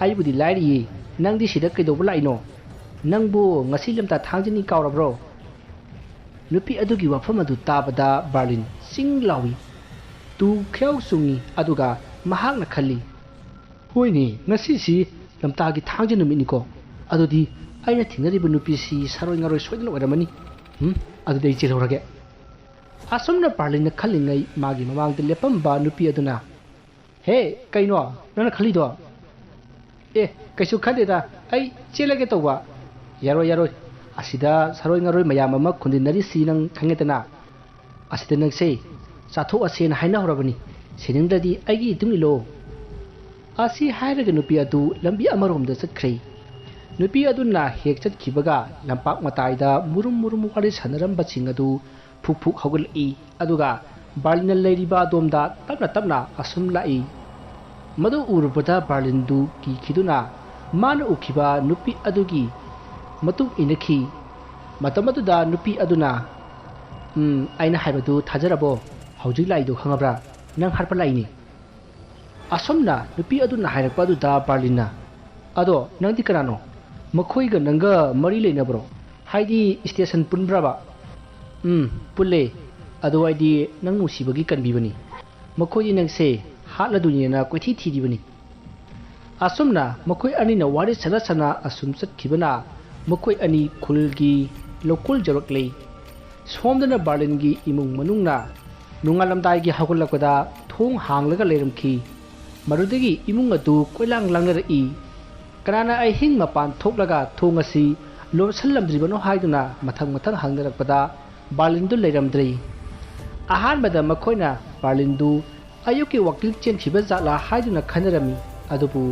"ꯑꯩꯕꯨꯗꯤ ꯂꯥꯏꯔꯤꯌꯦ, ꯅꯪꯗꯤ ꯁꯤꯗ ꯀꯩꯗꯧꯕ ꯂꯥꯛꯏꯅꯣ? ꯅꯪꯕꯨ ꯉꯁꯤ ꯂꯝꯇꯥ ꯊꯥꯡꯖꯅꯤ ꯀꯥꯎꯔꯕ꯭ꯔꯣ?" ꯅꯨꯄꯤ ꯑꯗꯨꯒꯤ ꯋꯥꯐꯝ ꯑꯗꯨ ꯇꯥꯕꯗ ꯕꯥꯔꯂꯤꯟ ꯆꯤꯡ ꯂꯥꯎꯏ꯫ ꯇꯨ ꯈ꯭ꯌꯥꯎ ꯆꯨꯡꯏ, ꯑꯗꯨꯒ ꯃꯍꯥꯛꯅ ꯈꯜꯂꯤ, "ꯍꯣꯏꯅꯦ, ꯉꯁꯤꯁꯤ ꯂꯝꯇꯥꯒꯤ ꯊꯥꯡꯖ ꯅꯨꯃꯤꯠꯅꯤꯀꯣ꯫ ꯑꯗꯨꯗꯤ ꯑꯩꯅ ꯊꯦꯡꯅꯔꯤꯕ ꯅꯨꯄꯤꯁꯤ ꯁꯥꯔꯣꯏ ꯉꯥꯔꯣꯏ ꯁꯣꯏꯗꯅ ꯑꯣꯏꯔꯝꯃꯅꯤ꯫ ꯎꯝ, ꯑꯗꯨꯗꯤ ꯑꯩ ꯆꯦꯜꯍꯧꯔꯒꯦ꯫" ꯑꯁꯨꯝꯅ ꯕꯥꯔꯂꯤꯟꯅ ꯈꯜꯂꯤꯉꯩ ꯃꯥꯒꯤ ꯃꯃꯥꯡꯗ ꯂꯦꯞꯄꯝꯕ ꯅꯨꯄꯤ ꯑꯗꯨꯅ, "ꯍꯦ, ꯀꯩꯅꯣ ꯅꯪꯅ ꯈꯜꯂꯤꯗꯣ?" "ꯑꯦ, ꯀꯩꯁꯨ ꯈꯟꯗꯦꯗ, ꯑꯩ ꯆꯦꯜꯂꯒꯦ ꯇꯧꯕ꯫" "ꯌꯥꯔꯣꯏ, ꯌꯥꯔꯣꯏ, ꯑꯁꯤꯗ ꯁꯥꯔꯣꯏ ꯉꯥꯔꯣꯏ ꯃꯌꯥꯝ ꯑꯃ ꯈꯨꯟꯗꯤꯟꯅꯔꯤꯁꯤ ꯅꯪ ꯈꯪꯉꯦꯗꯅ꯫ ꯑꯁꯤꯗ ꯅꯪꯁꯦ ꯆꯥꯊꯣꯛꯑꯁꯦꯅ ꯍꯥꯏꯅꯍꯧꯔꯕꯅꯤ꯫ ꯁꯤꯅꯤꯡꯗ꯭ꯔꯗꯤ ꯑꯩꯒꯤ ꯏꯇꯨꯡ ꯏꯜꯂꯣ꯫" ꯑꯁꯤ ꯍꯥꯏꯔꯒ ꯅꯨꯄꯤ ꯑꯗꯨ ꯂꯝꯕꯤ ꯑꯃꯔꯣꯝꯗ ꯆꯠꯈ꯭ꯔꯦ꯫ ꯅꯨꯄꯤ ꯑꯗꯨꯅ ꯍꯦꯛ ꯆꯠꯈꯤꯕꯒ ꯂꯝꯄꯥꯛ ꯃꯇꯥꯏꯗ ꯃꯨꯔꯨꯝ ꯃꯨꯔꯨꯝ ꯋꯥꯔꯤ ꯁꯥꯟꯅꯔꯝꯕꯁꯤꯡ ꯑꯗꯨ ꯐꯨꯛ ꯐꯨꯛ ꯍꯧꯒꯠꯂꯛꯏ, ꯑꯗꯨꯒ ꯕꯥꯔꯂꯤꯟꯅ ꯂꯩꯔꯤꯕ ꯑꯗꯣꯝꯗ ꯇꯞꯅ ꯇꯞꯅ ꯑꯁꯨꯝ ꯂꯥꯛꯏ꯫ ꯃꯗꯨ ꯎꯔꯨꯕꯗ ꯕꯥꯔꯂꯤꯟꯗꯨ ꯀꯤꯈꯤꯗꯨꯅ ꯃꯥꯅ ꯎꯈꯤꯕ ꯅꯨꯄꯤ ꯑꯗꯨꯒꯤ ꯃꯇꯨꯡ ꯏꯟꯅꯈꯤ꯫ ꯃꯇꯝ ꯑꯗꯨꯗ ꯅꯨꯄꯤ ꯑꯗꯨꯅ, "ꯎꯝ, ꯑꯩꯅ ꯍꯥꯏꯕꯗꯨ ꯊꯥꯖꯔꯕꯣ? ꯍꯧꯖꯤꯛ ꯂꯥꯛꯏꯗꯨ ꯈꯪꯉꯕ꯭ꯔꯥ? ꯅꯪ ꯍꯥꯠꯄ ꯂꯥꯛꯏꯅꯤ꯫" ꯑꯁꯨꯝꯅ ꯅꯨꯄꯤ ꯑꯗꯨꯅ ꯍꯥꯏꯔꯛꯄ ꯑꯗꯨꯗ ꯕꯥꯔꯂꯤꯟꯅ, "ꯑꯗꯣ ꯅꯪꯗꯤ ꯀꯅꯥꯅꯣ? ꯃꯈꯣꯏꯒ ꯅꯪꯒ ꯃꯔꯤ ꯂꯩꯅꯕ꯭ꯔꯣ? ꯍꯥꯏꯗꯤ ꯁ꯭ꯇꯦꯁꯟ ꯄꯨꯟꯕ꯭ꯔꯕ?" "ꯎꯝ, ꯄꯨꯜꯂꯦ꯫ ꯑꯗꯨ ꯑꯩꯗꯤ ꯅꯪ ꯅꯨꯡꯁꯤꯕꯒꯤ ꯀꯟꯕꯤꯕꯅꯤ꯫ ꯃꯈꯣꯏꯗꯤ ꯅꯪꯁꯦ ꯍꯥꯠꯂꯗꯣꯏꯅꯦꯅ ꯀꯣꯏꯊꯤ ꯊꯤꯔꯤꯕꯅꯤ꯫" ꯑꯁꯨꯝꯅ ꯃꯈꯣꯏ ꯑꯅꯤꯅ ꯋꯥꯔꯤ ꯁꯥꯟꯅ ꯁꯥꯟꯅ ꯑꯁꯨꯝ ꯆꯠꯈꯤꯕꯅ ꯃꯈꯣꯏ ꯑꯅꯤ ꯈꯨꯜꯒꯤ ꯂꯧꯀꯣꯜ ꯌꯧꯔꯛꯂꯦ꯫ ꯁꯣꯝꯗꯅ ꯕꯥꯔꯂꯤꯟꯒꯤ ꯏꯃꯨꯡ ꯃꯅꯨꯡꯅ ꯅꯣꯡꯉꯥꯜꯂꯝꯗꯥꯏꯒꯤ ꯍꯧꯒꯠꯂꯛꯄꯗ ꯊꯣꯡ ꯍꯥꯡꯂꯒ ꯂꯩꯔꯝꯈꯤ꯫ ꯃꯗꯨꯗꯒꯤ ꯏꯃꯨꯡ ꯑꯗꯨ ꯀꯣꯏꯂꯥꯡ ꯂꯥꯡꯅꯔꯛꯏ꯫ ꯀꯅꯥꯅ ꯑꯍꯤꯡ ꯃꯄꯥꯟ ꯊꯣꯛꯂꯒ ꯊꯣꯡ ꯑꯁꯤ ꯂꯣꯟꯁꯤꯜꯂꯝꯗ꯭ꯔꯤꯕꯅꯣ ꯍꯥꯏꯗꯨꯅ ꯃꯊꯪ ꯃꯊꯪ ꯍꯪꯅꯔꯛꯄꯗ ꯕꯥꯔꯂꯤꯟꯗꯨ ꯂꯩꯔꯝꯗ꯭ꯔꯦ꯫ ꯑꯍꯥꯟꯕꯗ ꯃꯈꯣꯏꯅ ꯕꯥꯔꯂꯤꯟꯗꯨ ꯑꯌꯨꯛꯀꯤ ꯋꯥꯀꯤꯡ ꯆꯦꯟꯈꯤꯕ ꯖꯥꯠꯂꯥ ꯍꯥꯏꯗꯨꯅ ꯈꯟꯅꯔꯝꯃꯤ꯫ ꯑꯗꯨꯕꯨ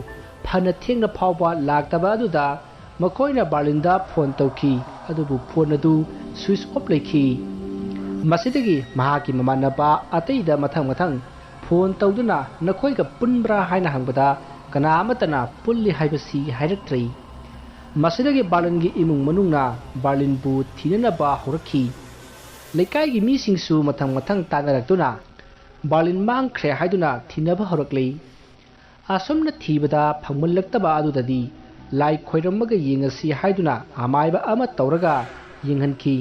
ꯐꯅ ꯊꯦꯡꯅ ꯐꯥꯎꯕ ꯂꯥꯛꯇꯕ ꯑꯗꯨꯗ ꯃꯈꯣꯏꯅ ꯕꯥꯔꯂꯤꯟꯗ ꯐꯣꯟ ꯇꯧꯈꯤ, ꯑꯗꯨꯕꯨ ꯐꯣꯟ ꯑꯗꯨ ꯁ꯭ꯋꯤꯆ ꯑꯣꯐ ꯂꯩꯈꯤ꯫ ꯃꯁꯤꯗꯒꯤ ꯃꯍꯥꯛꯀꯤ ꯃꯃꯥꯟꯅꯕ ꯑꯇꯩꯗ ꯃꯊꯪ ꯃꯊꯪ ꯐꯣꯟ ꯇꯧꯗꯨꯅ ꯅꯈꯣꯏꯒ ꯄꯨꯟꯕ꯭ꯔꯥ ꯍꯥꯏꯅ ꯍꯪꯕꯗ ꯀꯅꯥ ꯑꯃꯠꯇꯅ ꯄꯨꯜꯂꯤ ꯍꯥꯏꯕꯁꯤ ꯍꯥꯏꯔꯛꯇ꯭ꯔꯦ꯫ ꯃꯁꯤꯗꯒꯤ ꯕꯥꯔꯂꯤꯟꯒꯤ ꯏꯃꯨꯡ ꯃꯅꯨꯡꯅ ꯕꯥꯔꯂꯤꯟꯕꯨ ꯊꯤꯅꯅꯕ ꯍꯧꯔꯛꯈꯤ꯫ ꯂꯩꯀꯥꯏꯒꯤ ꯃꯤꯁꯤꯡꯁꯨ ꯃꯊꯪ ꯃꯊꯪ ꯇꯥꯟꯅꯔꯛꯇꯨꯅ ꯕꯥꯔꯂꯤꯟ ꯃꯥꯡꯈ꯭ꯔꯦ ꯍꯥꯏꯗꯨꯅ ꯊꯤꯅꯕ ꯍꯧꯔꯛꯂꯤ꯫ ꯑꯁꯨꯝꯅ ꯊꯤꯕꯗ ꯐꯪꯃꯜꯂꯛꯇꯕ ꯑꯗꯨꯗꯗꯤ ꯂꯥꯏ ꯈꯣꯏꯔꯝꯃꯒ ꯌꯦꯡꯉꯁꯤ ꯍꯥꯏꯗꯨꯅ ꯑꯃꯥꯏꯕ ꯑꯃ ꯇꯧꯔꯒ ꯌꯦꯡꯍꯟꯈꯤ꯫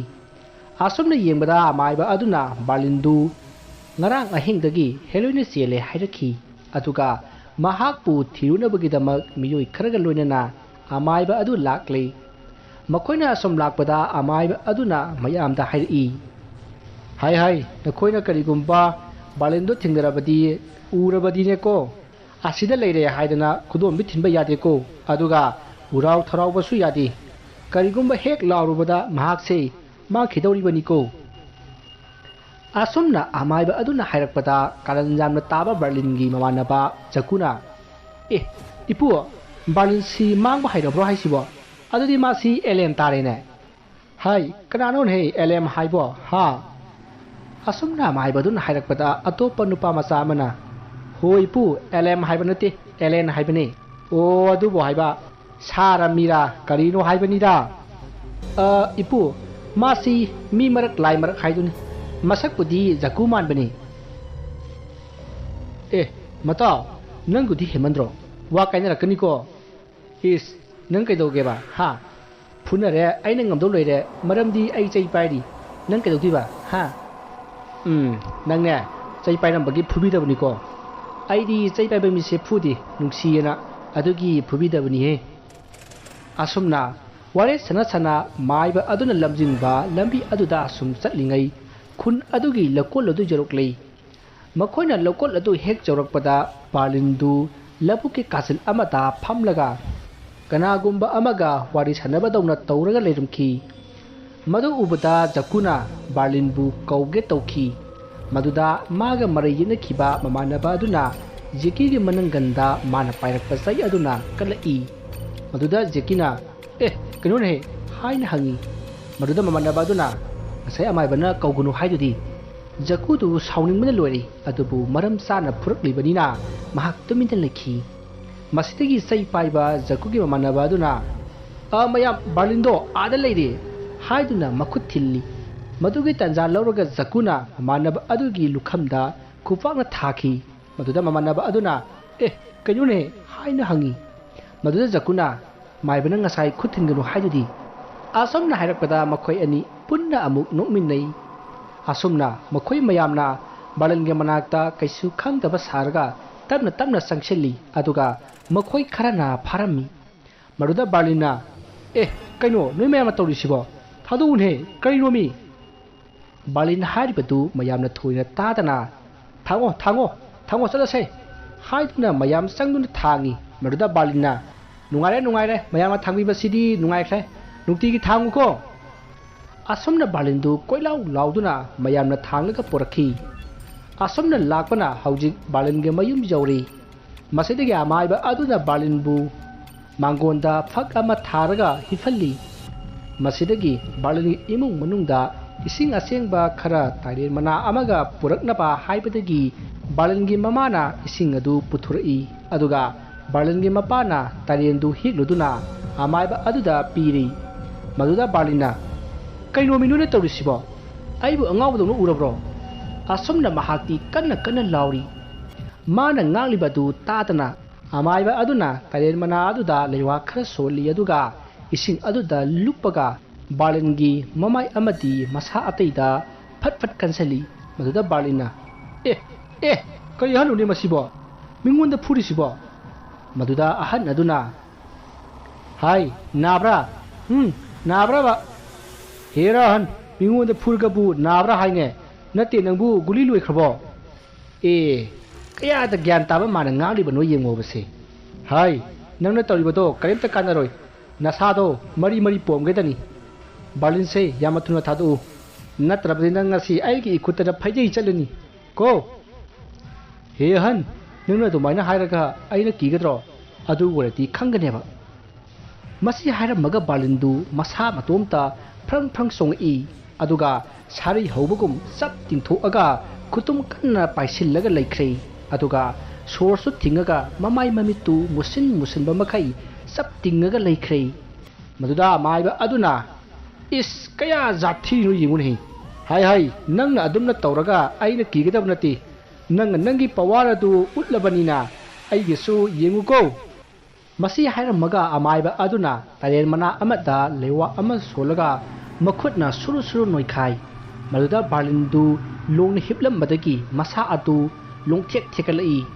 ꯑꯁꯨꯝꯅ ꯌꯦꯡꯕꯗ ꯑꯃꯥꯏꯕ ꯑꯗꯨꯅ ꯕꯥꯔꯂꯤꯟꯗꯨ ꯉꯔꯥꯡ ꯑꯍꯤꯡꯗꯒꯤ ꯍꯦꯂꯣꯏꯅ ꯆꯦꯜꯂꯦ ꯍꯥꯏꯔꯛꯈꯤ꯫ ꯑꯗꯨꯒ ꯃꯍꯥꯛꯄꯨ ꯊꯤꯔꯨꯅꯕꯒꯤꯗꯃꯛ ꯃꯤꯑꯣꯏ ꯈꯔꯒ ꯂꯣꯏꯅꯅ ꯑꯃꯥꯏꯕ ꯑꯗꯨ ꯂꯥꯛꯂꯦ꯫ ꯃꯈꯣꯏꯅ ꯑꯁꯨꯝ ꯂꯥꯛꯄꯗ ꯑꯃꯥꯏꯕ ꯑꯗꯨꯅ ꯃꯌꯥꯝꯗ ꯍꯥꯏꯔꯛꯏ, "ꯍꯥꯏ ꯍꯥꯏ, ꯅꯈꯣꯏꯅ ꯀꯔꯤꯒꯨꯝꯕ ꯕꯥꯔꯂꯤꯟꯗꯣ ꯊꯦꯡꯅꯔꯕꯗꯤ, ꯎꯔꯕꯗꯤꯅꯦꯀꯣ, ꯑꯁꯤꯗ ꯂꯩꯔꯦ ꯍꯥꯏꯗꯅ ꯈꯨꯗꯣꯝꯕꯤ ꯊꯤꯟꯕ ꯌꯥꯗꯦꯀꯣ, ꯑꯗꯨꯒ ꯎꯔꯥꯎ ꯊꯔꯥꯎꯕꯁꯨ ꯌꯥꯗꯦ꯫ ꯀꯔꯤꯒꯨꯝꯕ ꯍꯦꯛ ꯂꯥꯎꯔꯨꯕꯗ ꯃꯍꯥꯛꯁꯦ ꯃꯥꯡꯈꯤꯗꯧꯔꯤꯕꯅꯤꯀꯣ"꯫ ꯑꯁꯨꯝꯅ ꯑꯃꯥꯏꯕ ꯑꯗꯨꯅ ꯍꯥꯏꯔꯛꯄꯗ ꯀꯥꯔꯟ ꯌꯥꯝꯅ ꯇꯥꯕ ꯕꯥꯔꯂꯤꯟꯒꯤ ꯃꯃꯥꯟꯅꯕ ꯖꯀꯨꯅ, "ꯑꯦ, ꯏꯄꯨ, ꯕꯥꯔꯂꯤꯟꯁꯤ ꯃꯥꯡꯕ ꯍꯩꯔꯕ꯭ꯔꯣ ꯍꯥꯏꯁꯤꯕꯣ? ꯑꯗꯨꯗꯤ ꯃꯥꯁꯤ ꯑꯦꯂꯦꯟ ꯇꯥꯔꯦꯅꯦ"꯫ "ꯍꯥꯏ, ꯀꯅꯥꯅꯣꯅꯦꯍꯦ ꯑꯦꯂꯦꯝ ꯍꯥꯏꯕꯣ, ꯍꯥ?" ꯑꯁꯨꯝꯅ ꯑꯃꯥꯏꯕꯗꯨꯅ ꯍꯥꯏꯔꯛꯄꯗ ꯑꯇꯣꯞꯄ ꯅꯨꯄꯥ ꯃꯆꯥ ꯑꯃꯅ, "ꯍꯣꯏ ꯏꯄꯨ, ꯑꯦꯂꯦꯝ ꯍꯥꯏꯕ ꯅꯠꯇꯦ, ꯑꯦꯂꯦꯟ ꯍꯥꯏꯕꯅꯦ"꯫ "ꯑꯣ, ꯑꯗꯨꯕꯨ ꯍꯥꯏꯕ, ꯁꯥꯔ ꯃꯤꯔꯥ ꯀꯔꯤꯅꯣ ꯍꯥꯏꯕꯅꯤꯗ"꯫ "ꯑ, ꯏꯄꯨ, ꯃꯥꯁꯤ ꯃꯤ ꯃꯔꯛ ꯂꯥꯏ ꯃꯔꯛ ꯍꯥꯏꯗꯨꯅꯤ꯫ ꯃꯁꯛꯄꯨꯗꯤ ꯖꯀꯨ ꯃꯥꯟꯕꯅꯤ"꯫ "ꯑꯦ, ꯃꯇꯥꯎ, ꯅꯪꯕꯨꯗꯤ ꯍꯦꯟꯃꯟꯗ꯭ꯔꯣ? ꯋꯥ ꯀꯥꯏꯅꯔꯛꯀꯅꯤꯀꯣ"꯫ "ꯏꯁ, ꯅꯪ ꯀꯩꯗꯧꯒꯦꯕ, ꯍꯥ? ꯐꯨꯅꯔꯦ, ꯑꯩꯅ ꯉꯝꯗꯧ ꯂꯩꯔꯦ, ꯃꯔꯝꯗꯤ ꯑꯩ ꯆꯩ ꯄꯥꯏꯔꯤ꯫ ꯅꯪ ꯀꯩꯗꯧꯗꯣꯏꯕ, ꯍꯥ?" "ꯎꯝ, ꯅꯪꯅꯦ, ꯆꯩ ꯄꯥꯏꯔꯝꯕꯒꯤ ꯐꯨꯕꯤꯗꯕꯅꯤꯀꯣ꯫ ꯑꯩꯗꯤ ꯆꯩ ꯄꯥꯏꯕ ꯃꯤꯁꯦ ꯐꯨꯗꯦ, ꯅꯨꯡꯁꯤꯌꯦꯅ, ꯑꯗꯨꯒꯤ ꯐꯨꯕꯤꯗꯕꯅꯤꯍꯦ"꯫ ꯑꯁꯨꯝꯅ ꯋꯥꯔꯦ ꯁꯅꯥ ꯁꯅꯥ ꯃꯥꯏꯕ ꯑꯗꯨꯅ ꯂꯝꯖꯤꯡꯕ ꯂꯝꯕꯤ ꯑꯗꯨꯗ ꯁꯨꯝ ꯆꯠꯂꯤꯉꯩ, ꯈꯨꯟ ꯑꯗꯨꯒꯤ ꯂꯧꯀꯣꯜ ꯑꯗꯨ ꯌꯧꯔꯛꯂꯦ꯫ ꯃꯈꯣꯏꯅ ꯂꯧꯀꯣꯜ ꯑꯗꯨ ꯍꯦꯛ ꯌꯧꯔꯛꯄꯗ, ꯕꯥꯔꯂꯤꯟꯗꯨ ꯂꯧꯕꯨꯛꯀꯤ ꯀꯥꯆꯤꯟ ꯑꯃꯗ ꯐꯝꯂꯒ ꯀꯅꯥꯒꯨꯝꯕ ꯑꯃꯒ ꯋꯥꯔꯤ ꯁꯥꯟꯅꯕꯗꯧꯅ ꯇꯧꯔꯒ ꯂꯩꯔꯝꯈꯤ꯫ ꯃꯗꯨ ꯎꯕꯗ ꯖꯀꯨꯅ ꯕꯥꯔꯂꯤꯟꯕꯨ ꯀꯧꯒꯦ ꯇꯧꯈꯤ꯫ ꯃꯗꯨꯗ ꯃꯥꯒ ꯃꯔꯩ ꯌꯦꯠꯅꯈꯤꯕ ꯃꯃꯥꯟꯅꯕ ꯑꯗꯨꯅ ꯖꯦꯀꯤꯒꯤ ꯃꯅꯪꯒꯟꯗ ꯃꯥꯅ ꯄꯥꯏꯔꯛꯄ ꯆꯩ ꯑꯗꯨꯅ ꯀꯜꯂꯛꯏ꯫ ꯃꯗꯨꯗ ꯖꯦꯀꯤꯅ, "ꯑꯦ, ꯀꯩꯅꯣꯅꯦꯍꯦ?" ꯍꯥꯏꯅ ꯍꯪꯉꯤ꯫ ꯃꯗꯨꯗ ꯃꯃꯥꯟꯅꯕ ꯑꯗꯨꯅ, "ꯉꯁꯥꯏ ꯑꯃꯥꯏꯕꯅ ꯀꯧꯒꯅꯨ ꯍꯥꯏꯗꯨꯗꯤ?" ꯖꯀꯨꯗꯨ ꯁꯥꯎꯅꯤꯡꯕꯅ ꯂꯣꯏꯔꯦ, ꯑꯗꯨꯕꯨ ꯃꯔꯝ ꯆꯥꯅ ꯐꯨꯔꯛꯂꯤꯕꯅꯤꯅ ꯃꯍꯥꯛ ꯇꯨꯃꯤꯟꯅ ꯂꯩꯈꯤ꯫ ꯃꯁꯤꯗꯒꯤ ꯆꯩ ꯄꯥꯏꯕ ꯖꯀꯨꯒꯤ ꯃꯃꯥꯟꯅꯕ ꯑꯗꯨꯅ, "ꯑ, ꯃꯌꯥꯝ, ꯕꯥꯔꯂꯤꯟꯗꯣ ꯑꯥꯗ ꯂꯩꯔꯦ" ꯍꯥꯏꯗꯨꯅ ꯃꯈꯨꯠ ꯊꯤꯜꯂꯤ꯫ ꯃꯗꯨꯒꯤ ꯇꯥꯟꯖꯥ ꯂꯧꯔꯒ ꯖꯀꯨꯅ ꯃꯃꯥꯟꯅꯕ ꯑꯗꯨꯒꯤ ꯂꯨꯈꯝꯗ ꯈꯨꯄꯥꯛꯅ ꯊꯥꯈꯤ꯫ ꯃꯗꯨꯗ ꯃꯃꯥꯟꯅꯕ ꯑꯗꯨꯅ, "ꯑꯦ, ꯀꯩꯅꯣꯅꯦ?" ꯍꯥꯏꯅ ꯍꯪꯉꯤ꯫ ꯃꯗꯨꯗ ꯖꯀꯨꯅ, "ꯃꯥꯏꯕꯅ ꯉꯁꯥꯏ ꯈꯨꯠ ꯊꯤꯟꯒꯅꯨ ꯍꯥꯏꯗꯨꯗꯤ?" ꯑꯁꯨꯝꯅ ꯍꯥꯏꯔꯛꯄꯗ ꯃꯈꯣꯏ ꯑꯅꯤ ꯄꯨꯟꯅ ꯑꯃꯨꯛ ꯅꯣꯛꯃꯤꯟꯅꯩ꯫ ꯑꯁꯨꯝꯅ ꯃꯈꯣꯏ ꯃꯌꯥꯝꯅ ꯕꯥꯔꯂꯤꯟꯒꯤ ꯃꯅꯥꯛꯇ ꯀꯩꯁꯨ ꯈꯪꯗꯕ ꯁꯥꯔꯒ ꯇꯞꯅ ꯇꯞꯅ ꯆꯪꯁꯤꯜꯂꯤ, ꯑꯗꯨꯒ ꯃꯈꯣꯏ ꯈꯔꯅ ꯐꯥꯔꯝꯃꯤ꯫ ꯃꯗꯨꯗ ꯕꯥꯔꯂꯤꯟꯅ, "ꯑꯦ, ꯀꯩꯅꯣ ꯅꯣꯏ ꯃꯌꯥꯝꯅ ꯇꯧꯔꯤꯁꯤꯕꯣ? ꯊꯥꯗꯣꯛꯎꯅꯦꯍꯦ, ꯀꯔꯤꯅꯣꯃꯤ?" ꯕꯥꯔꯂꯤꯟ ꯍꯥꯏꯔꯤꯕꯗꯨ ꯃꯌꯥꯝꯅ ꯊꯣꯏꯅ ꯇꯥꯗꯅ, "ꯊꯥꯡꯉꯣ, ꯊꯥꯡꯉꯣ, ꯊꯥꯡꯉꯣ, ꯆꯠꯂꯁꯦ" ꯍꯥꯏꯗꯨꯅ ꯃꯌꯥꯝ ꯆꯪꯗꯨꯅ ꯊꯥꯡꯉꯤ꯫ ꯃꯗꯨꯗ ꯕꯥꯔꯂꯤꯟꯅ, "ꯅꯨꯡꯉꯥꯏꯔꯦ, ꯅꯨꯡꯉꯥꯏꯔꯦ, ꯃꯌꯥꯝꯅ ꯊꯥꯡꯕꯤꯕꯁꯤꯗꯤ ꯅꯨꯡꯉꯥꯏꯈ꯭ꯔꯦ꯫ ꯅꯨꯡꯇꯤꯒꯤ ꯊꯥꯡꯉꯨꯀꯣ?" ꯑꯁꯨꯝꯅ ꯕꯥꯔꯂꯤꯟꯗꯨ ꯀꯣꯏꯂꯥꯎ ꯂꯥꯎꯗꯨꯅ ꯃꯌꯥꯝꯅ ꯊꯥꯡꯂꯒ ꯄꯨꯔꯛꯈꯤ꯫ ꯑꯁꯨꯝꯅ ꯂꯥꯛꯄꯅ ꯍꯧꯖꯤꯛ ꯕꯥꯔꯂꯤꯟꯒꯤ ꯃꯌꯨꯝ ꯌꯧꯔꯦ꯫ ꯃꯁꯤꯗꯒꯤ ꯑꯃꯥꯏꯕ ꯑꯗꯨꯅ ꯕꯥꯔꯂꯤꯟꯕꯨ ꯃꯥꯡꯒꯣꯟꯗ ꯐꯛ ꯑꯃ ꯊꯥꯔꯒ ꯍꯤꯞꯍꯜꯂꯤ꯫ ꯃꯁꯤꯗꯒꯤ ꯕꯥꯔꯂꯤꯟꯒꯤ ꯏꯃꯨꯡ ꯃꯅꯨꯡꯗ ꯏꯁꯤꯡ ꯑꯁꯦꯡꯕ ꯈꯔ ꯇꯥꯏꯔꯦꯟ ꯃꯅꯥ ꯑꯃꯒ ꯄꯨꯔꯛꯅꯕ ꯍꯥꯏꯕꯗꯒꯤ ꯕꯥꯔꯂꯤꯟꯒꯤ ꯃꯃꯥꯅ ꯏꯁꯤꯡ ꯑꯗꯨ ꯄꯨꯊꯣꯔꯛꯏ꯫ ꯑꯗꯨꯒ ꯕꯥꯔꯂꯤꯟꯒꯤ ꯃꯄꯥꯅ ꯇꯥꯏꯔꯦꯟꯗꯨ ꯍꯦꯛꯂꯨꯗꯨꯅ ꯑꯃꯥꯏꯕ ꯑꯗꯨꯗ ꯄꯤꯔꯤ꯫ ꯃꯗꯨꯗ ꯕꯥꯔꯂꯤꯟꯅ, "ꯀꯩꯅꯣꯃꯤ ꯅꯣꯏꯅ ꯇꯧꯔꯤꯁꯤꯕꯣ? ꯑꯩꯕꯨ ꯑꯉꯥꯎꯕꯗꯧꯅ ꯎꯔꯕ꯭ꯔꯣ?" ꯑꯁꯨꯝꯅ ꯃꯍꯥꯛꯇꯤ ꯀꯟꯅ ꯀꯟꯅ ꯂꯥꯎꯔꯤ꯫ ꯃꯥꯅ ꯉꯥꯡꯂꯤꯕꯗꯨ ꯇꯥꯗꯅ ꯑꯃꯥꯏꯕ ꯑꯗꯨꯅ ꯇꯥꯏꯔꯦꯟ ꯃꯅꯥ ꯑꯗꯨꯗ ꯂꯩꯋꯥ ꯈꯔ ꯁꯣꯜꯂꯤ, ꯑꯗꯨꯒ ꯏꯁꯤꯡ ꯑꯗꯨꯗ ꯂꯨꯞꯄꯒ ꯕꯥꯔꯂꯤꯟꯒꯤ ꯃꯃꯥꯏ ꯑꯃꯗꯤ ꯃꯁꯥ ꯑꯇꯩꯗ ꯐꯠ ꯐꯠ ꯀꯟꯁꯤꯜꯂꯤ꯫ ꯃꯗꯨꯗ ꯕꯥꯔꯂꯤꯟꯅ, "ꯑꯦ, ꯑꯦ, ꯀꯔꯤ ꯑꯍꯜꯅꯣꯅꯦ ꯃꯁꯤꯕꯣ? ꯃꯤꯉꯣꯟꯗ ꯐꯨꯔꯤꯁꯤꯕꯣ?" ꯃꯗꯨꯗ ꯑꯍꯟ ꯑꯗꯨꯅ, "ꯍꯥꯏ, ꯅꯥꯕ꯭ꯔꯥ? ꯎꯝ, ꯅꯥꯕ꯭ꯔꯕ? ꯍꯦ ꯔꯣꯍꯟ, ꯃꯤꯉꯣꯟꯗ ꯐꯨꯔꯒꯕꯨ ꯅꯥꯕ꯭ꯔꯥ ꯍꯥꯏꯅꯦ? ꯅꯠꯇꯦ, ꯅꯪꯕꯨ ꯒꯨꯂꯤ ꯂꯣꯏꯈ꯭ꯔꯕꯣ? ꯑꯦ, ꯀꯌꯥꯗ ꯒ꯭ꯌꯥꯟ ꯇꯥꯕ ꯃꯥꯅ ꯉꯥꯡꯂꯤꯕꯅꯣ ꯌꯦꯡꯉꯣꯕꯁꯦ꯫ ꯍꯥꯏ, ꯅꯪꯅ ꯇꯧꯔꯤꯕꯗꯣ ꯀꯔꯤꯝꯇ ꯀꯥꯟꯅꯔꯣꯏ꯫ ꯅꯁꯥꯗꯣ ꯃꯔꯤ ꯃꯔꯤ ꯄꯣꯝꯒꯗꯅꯤ꯫ ꯕꯥꯔꯂꯤꯟꯁꯦ ꯌꯥꯝꯅ ꯊꯨꯅ ꯊꯥꯗꯣꯛꯎ꯫ ꯅꯠꯇ꯭ꯔꯕꯗꯤ ꯅꯪ ꯉꯁꯤ ꯑꯩꯒꯤ ꯏꯈꯨꯠꯇꯅ ꯐꯩꯖꯩ ꯆꯠꯂꯅꯤ꯫ ꯀꯣ? ꯍꯦ ꯑꯍꯟ, ꯅꯪꯅ ꯑꯗꯨꯃꯥꯏꯅ ꯍꯥꯏꯔꯒ ꯑꯩꯅ ꯀꯤꯒꯗ꯭ꯔꯣ? ꯑꯗꯨ ꯑꯣꯏꯔꯗꯤ ꯈꯪꯒꯅꯦꯕ꯫ ꯃꯁꯤ ꯍꯥꯏꯔꯝꯃꯒ ꯕꯥꯔꯂꯤꯟꯗꯨ ꯃꯁꯥ ꯃꯇꯣꯝꯇ ꯐ꯭ꯔꯪ ꯐ꯭ꯔꯪ ꯆꯣꯡꯉꯛꯏ, ꯑꯗꯨꯒ ꯁꯥꯔꯩ ꯍꯧꯕꯒꯨꯝ ꯆꯞ ꯇꯤꯡꯊꯣꯛꯑꯒ ꯈꯨꯇꯨꯝ ꯀꯟꯅ ꯄꯥꯏꯁꯤꯜꯂꯒ ꯂꯩꯈ꯭ꯔꯦ, ꯑꯗꯨꯒ ꯁꯣꯔꯁꯨ ꯊꯤꯡꯉꯒ ꯃꯃꯥꯏ ꯃꯃꯤꯠꯇꯨ ꯃꯨꯁꯤꯟ ꯃꯨꯁꯤꯟꯕ ꯃꯈꯩ ꯆꯞ ꯇꯤꯡꯉꯒ ꯂꯩꯈ꯭ꯔꯦ꯫ ꯃꯗꯨꯗ ꯃꯥꯏꯕ ꯑꯗꯨꯅ, "ꯏꯁ, ꯀꯌꯥ ꯖꯥꯠ ꯊꯤꯔꯤꯅꯣ ꯌꯦꯡꯉꯨꯅꯦ꯫ ꯍꯥꯏ ꯍꯥꯏ, ꯅꯪꯅ ꯑꯗꯨꯝꯅ ꯇꯧꯔꯒ ꯑꯩꯅ ꯀꯤꯒꯗꯕ ꯅꯠꯇꯦ꯫ ꯅꯪꯅ ꯅꯪꯒꯤ ꯄꯋꯥꯔ ꯑꯗꯨ ꯎꯠꯂꯕꯅꯤꯅ ꯑꯩꯒꯤꯁꯨ ꯌꯦꯡꯉꯨꯀꯣ"꯫ ꯃꯁꯤ ꯍꯥꯏꯔꯝꯃꯒ ꯑꯃꯥꯏꯕ ꯑꯗꯨꯅ ꯇꯔꯦꯟ ꯃꯅꯥ ꯑꯃꯗ ꯂꯩꯋꯥ ꯑꯃ ꯁꯣꯜꯂꯒ ꯃꯈꯨꯠꯅ ꯁꯨꯔꯨ ꯁꯨꯔꯨ ꯅꯣꯏꯈꯥꯏ꯫ ꯃꯗꯨꯗ ꯕꯥꯔꯂꯤꯟꯗꯨ ꯂꯣꯡꯅ ꯍꯤꯞꯂꯝꯕꯗꯒꯤ ꯃꯁꯥ ꯑꯗꯨ ꯂꯣꯡꯊꯦꯛ ꯊꯦꯛꯀꯠꯂꯛꯏ꯫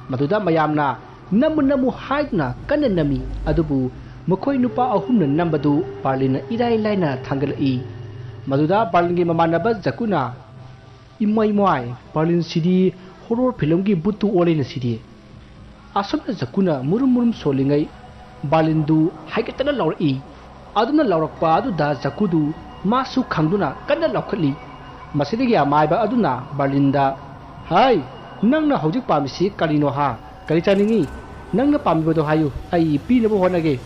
ꯃꯗꯨꯗ ꯃꯌꯥꯝꯅ "ꯅꯝꯃꯨ, ꯅꯝꯃꯨ" ꯍꯥꯏꯗꯨꯅ ꯀꯟꯅ ꯅꯝꯃꯤ꯫ ꯑꯗꯨꯕꯨ ꯃꯈꯣꯏ ꯅꯨꯄꯥ ꯑꯍꯨꯝꯅ ꯅꯝꯕꯗꯨ ꯕꯥꯔꯂꯤꯟꯅ ꯏꯔꯥꯏ ꯂꯥꯏꯅ ꯊꯥꯡꯒꯠꯂꯛꯏ꯫ ꯃꯗꯨꯗ ꯕꯥꯔꯂꯤꯟꯒꯤ ꯃꯃꯥꯟꯅꯕ ꯖꯀꯨꯅ, "ꯏꯃꯥꯏ ꯃꯥꯏ, ꯕꯥꯔꯂꯤꯟꯁꯤꯗꯤ ꯍꯣꯔꯣꯔ ꯐꯤꯂꯝꯒꯤ ꯕꯨꯠꯇꯨ ꯑꯣꯜꯂꯦꯅ ꯁꯤꯗꯤ"꯫ ꯑꯁꯨꯝꯅ ꯖꯀꯨꯅ ꯃꯨꯔꯨꯝ ꯃꯨꯔꯨꯝ ꯁꯣꯜꯂꯤꯉꯩ ꯕꯥꯔꯂꯤꯟꯗꯨ ꯍꯥꯏꯒꯠꯇꯅ ꯂꯥꯎꯔꯛꯏ꯫ ꯑꯗꯨꯝꯅ ꯂꯥꯎꯔꯛꯄ ꯑꯗꯨꯗ ꯖꯀꯨꯗꯨ ꯃꯥꯁꯨ ꯈꯪꯗꯨꯅ ꯀꯟꯅ ꯂꯥꯎꯈꯠꯂꯤ꯫ ꯃꯁꯤꯗꯒꯤ ꯑꯃꯥꯏꯕ ꯑꯗꯨꯅ ꯕꯥꯔꯂꯤꯟꯗ, "ꯍꯥꯏ, ꯅꯪꯅ ꯍꯧꯖꯤꯛ ꯄꯥꯝꯃꯤꯁꯤ ꯀꯔꯤꯅꯣ ꯍꯥ? ꯀꯔꯤ ꯆꯥꯅꯤꯡꯉꯤ? ꯅꯪꯅ ꯄꯥꯝꯃꯤꯕꯗꯣ ꯍꯥꯏꯌꯨ, ꯑꯩ ꯄꯤꯅꯕ ꯍꯣꯠꯅꯒꯦ"꯫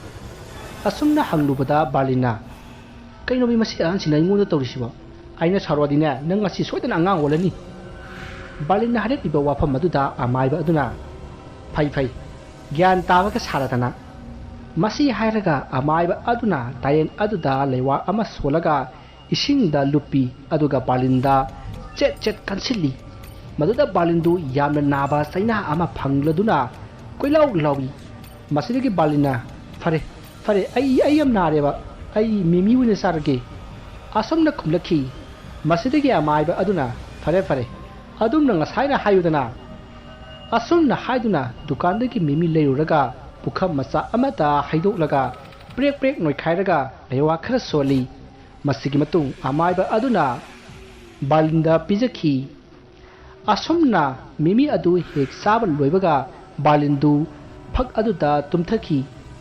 ꯑꯁꯨꯝꯅ ꯍꯪꯂꯨꯕꯗ ꯕꯥꯔꯂꯤꯟꯅ, "ꯀꯩꯅꯣꯃꯤ ꯃꯁꯤ ꯑꯉꯥꯡꯁꯤꯅ ꯑꯩꯉꯣꯟꯗ ꯇꯧꯔꯤꯁꯤꯕꯣ? ꯑꯩꯅ ꯁꯥꯎꯔꯛꯑꯗꯤꯅꯦ, ꯅꯪ ꯉꯁꯤ ꯁꯣꯏꯗꯅ ꯑꯉꯥꯡ ꯑꯣꯜꯂꯅꯤ"꯫ ꯕꯥꯔꯂꯤꯟꯅ ꯍꯥꯏꯔꯛꯂꯤꯕ ꯋꯥꯐꯝ ꯑꯗꯨꯗ ꯑꯃꯥꯏꯕ ꯑꯗꯨꯅ, "ꯐꯩ, ꯐꯩ, ꯒ꯭ꯌꯥꯟ ꯇꯥꯕꯒ ꯁꯥꯔꯗꯅ"꯫ ꯃꯁꯤ ꯍꯥꯏꯔꯒ ꯑꯃꯥꯏꯕ ꯑꯗꯨꯅ ꯇꯥꯏꯔꯦꯟ ꯑꯗꯨꯗ ꯂꯩꯋꯥ ꯑꯃ ꯁꯣꯜꯂꯒ ꯏꯁꯤꯡꯗ ꯂꯨꯞꯄꯤ, ꯑꯗꯨꯒ ꯕꯥꯔꯂꯤꯟꯗ ꯆꯦꯠ ꯆꯦꯠ ꯀꯟꯁꯤꯜꯂꯤ꯫ ꯃꯗꯨꯗ ꯕꯥꯔꯂꯤꯟꯗꯨ ꯌꯥꯝꯅ ꯅꯥꯕ ꯆꯩꯅꯥ ꯑꯃ ꯐꯪꯂꯗꯨꯅ ꯀꯣꯏꯂꯥꯎ ꯂꯥꯎꯏ꯫ ꯃꯁꯤꯗꯒꯤ ꯕꯥꯔꯂꯤꯟꯅ, "ꯐꯔꯦ, ꯐꯔꯦ, ꯑꯩ, ꯑꯩ ꯌꯥꯝ ꯅꯥꯔꯦꯕ, ꯑꯩ ꯃꯤꯃꯤ ꯑꯣꯏꯅ ꯆꯥꯔꯒꯦ"꯫ ꯑꯁꯨꯝꯅ ꯈꯨꯝꯂꯛꯈꯤ꯫ ꯃꯁꯤꯗꯒꯤ ꯑꯃꯥꯏꯕ ꯑꯗꯨꯅ, "ꯐꯔꯦ, ꯐꯔꯦ, ꯑꯗꯨꯝꯅ ꯉꯁꯥꯏꯅ ꯍꯥꯏꯌꯨꯗꯅ"꯫ ꯑꯁꯨꯝꯅ ꯍꯥꯏꯗꯨꯅ ꯗꯨꯀꯥꯟꯗꯒꯤ ꯃꯤꯃꯤ ꯂꯩꯔꯨꯔꯒ ꯄꯨꯈꯝ ꯃꯆꯥ ꯑꯃꯗ ꯍꯩꯗꯣꯛꯂꯒ ꯄ꯭ꯔꯦꯛ ꯄ꯭ꯔꯦꯛ ꯅꯣꯏꯈꯥꯏꯔꯒ ꯂꯩꯋꯥ ꯈꯔ ꯁꯣꯜꯂꯤ꯫ ꯃꯁꯤꯒꯤ ꯃꯇꯨꯡ ꯑꯃꯥꯏꯕ ꯑꯗꯨꯅ ꯕꯥꯔꯂꯤꯟꯗ ꯄꯤꯖꯈꯤ꯫ ꯑꯁꯨꯝꯅ ꯃꯤꯃꯤ ꯑꯗꯨ ꯍꯦꯛ ꯆꯥꯕ ꯂꯣꯏꯕꯒ ꯕꯥꯔꯂꯤꯟꯗꯨ ꯐꯛ ꯑꯗꯨꯗ ꯇꯨꯝꯊꯈꯤ꯫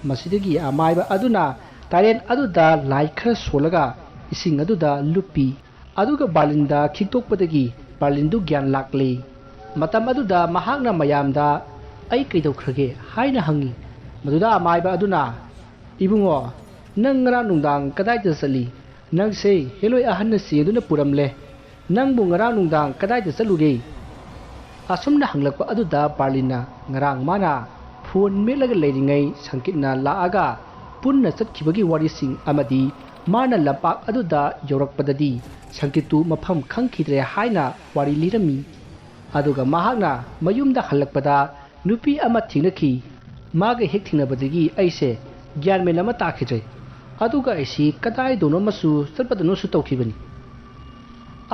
ꯃꯁꯤꯗꯒꯤ ꯑꯃꯥꯏꯕ ꯑꯗꯨꯅ ꯇꯥꯏꯔꯦꯟ ꯑꯗꯨꯗ ꯂꯥꯏ ꯈꯔ ꯁꯣꯜꯂꯒ ꯏꯁꯤꯡ ꯑꯗꯨꯗ ꯂꯨꯞꯄꯤ꯫ ꯑꯗꯨꯒ ꯕꯥꯔꯂꯤꯟꯗ ꯈꯤꯛꯇꯣꯛꯄꯗꯒꯤ ꯕꯥꯔꯂꯤꯟꯗꯨ ꯒ꯭ꯌꯥꯟ ꯂꯥꯛꯂꯦ꯫ ꯃꯇꯝ ꯑꯗꯨꯗ ꯃꯍꯥꯛꯅ ꯃꯌꯥꯝꯗ "ꯑꯩ ꯀꯩꯗꯧꯈ꯭ꯔꯒꯦ?" ꯍꯥꯏꯅ ꯍꯪꯉꯤ꯫ ꯃꯗꯨꯗ ꯑꯃꯥꯏꯕ ꯑꯗꯨꯅ, "ꯏꯕꯨꯡꯉꯣ, ꯅꯪ ꯉꯔꯥꯡ ꯅꯨꯡꯗꯥꯡ ꯀꯗꯥꯏꯗ ꯆꯠꯂꯤ? ꯅꯪꯁꯦ ꯍꯦꯂꯣꯏ ꯑꯍꯟꯅ ꯆꯦꯟꯗꯨꯅ ꯄꯨꯔꯝꯂꯦ꯫ ꯅꯪꯕꯨ ꯉꯔꯥꯡ ꯅꯨꯡꯗꯥꯡ ꯀꯗꯥꯏꯗ ꯆꯠꯂꯨꯒꯦ?" ꯑꯁꯨꯝꯅ ꯍꯪꯂꯛꯄ ꯑꯗꯨꯗ ꯕꯥꯔꯂꯤꯟꯅ ꯉꯔꯥꯡ ꯃꯥꯅ ꯐꯣꯟ ꯃꯦꯠꯂꯒ ꯂꯩꯔꯤꯉꯩ ꯁꯪꯀꯤꯠꯅ ꯂꯥꯛꯑꯒ ꯄꯨꯟꯅ ꯆꯠꯈꯤꯕꯒꯤ ꯋꯥꯔꯤꯁꯤꯡ ꯑꯃꯗꯤ ꯃꯥꯅ ꯂꯝꯄꯥꯛ ꯑꯗꯨꯗ ꯌꯧꯔꯛꯄꯗꯗꯤ ꯁꯪꯀꯤꯠꯇꯨ ꯃꯐꯝ ꯈꯪꯈꯤꯗ꯭ꯔꯦ ꯍꯥꯏꯅ ꯋꯥꯔꯤ ꯂꯤꯔꯝꯃꯤ꯫ ꯑꯗꯨꯒ ꯃꯍꯥꯛꯅ ꯃꯌꯨꯝꯗ ꯍꯜꯂꯛꯄꯗ ꯅꯨꯄꯤ ꯑꯃ ꯊꯦꯡꯅꯈꯤ꯫ ꯃꯥꯒ ꯍꯦꯛ ꯊꯦꯡꯅꯕꯗꯒꯤ ꯑꯩꯁꯦ ꯒ꯭ꯌꯥꯟ ꯃꯦꯟ ꯑꯃ ꯇꯥꯈꯤꯗ꯭ꯔꯦ꯫ ꯑꯗꯨꯒ ꯑꯩꯁꯤ ꯀꯗꯥꯏꯗꯅꯣ ꯑꯃꯁꯨ ꯆꯠꯄꯗꯅꯣꯁꯨ ꯇꯧꯈꯤꯕꯅꯤ꯫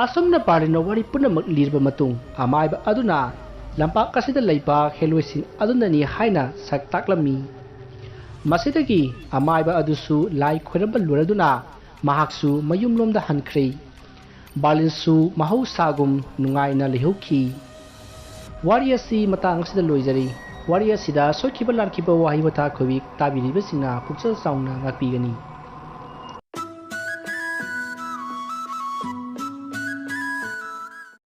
ꯑꯁꯨꯝꯅ ꯕꯥꯔꯂꯤꯟꯅ ꯋꯥꯔꯤ ꯄꯨꯝꯅꯃꯛ ꯂꯤꯔꯕ ꯃꯇꯨꯡ, ꯑꯃꯥꯏꯕ ꯑꯗꯨꯅ ꯂꯝꯄꯥꯛ ꯑꯁꯤꯗ ꯂꯩꯕ ꯍꯦꯂꯣꯏꯁꯤꯡ ꯑꯗꯨꯅꯅꯤ ꯍꯥꯏꯅ ꯁꯛ ꯇꯥꯛꯂꯝꯃꯤ꯫ ꯃꯁꯤꯗꯒꯤ ꯑꯃꯥꯏꯕ ꯑꯗꯨꯁꯨ ꯂꯥꯏ ꯈꯣꯏꯔꯝꯕ ꯂꯣꯏꯔꯗꯨꯅ ꯃꯍꯥꯛꯁꯨ ꯃꯌꯨꯝꯂꯣꯝꯗ ꯍꯟꯈ꯭ꯔꯦ꯫ ꯕꯥꯔꯂꯤꯟꯁꯨ ꯃꯍꯧꯁꯥꯒꯨꯝ ꯅꯨꯡꯉꯥꯏꯅ ꯂꯩꯍꯧꯈꯤ꯫ ꯋꯥꯔꯤ ꯑꯁꯤ ꯃꯇꯥꯡ ꯑꯁꯤꯗ ꯂꯣꯏꯖꯔꯤ꯫ ꯋꯥꯔꯤ ꯑꯁꯤꯗ ꯁꯣꯏꯈꯤꯕ ꯂꯥꯟꯈꯤꯕ ꯋꯥꯍꯩ ꯋꯥꯇꯥ ꯈꯣꯏꯕꯤ ꯇꯥꯕꯤꯔꯤꯕꯁꯤꯡꯅ ꯄꯨꯛꯆꯦꯜ ꯆꯥꯎꯅ ꯉꯥꯛꯄꯤꯒꯅꯤ꯫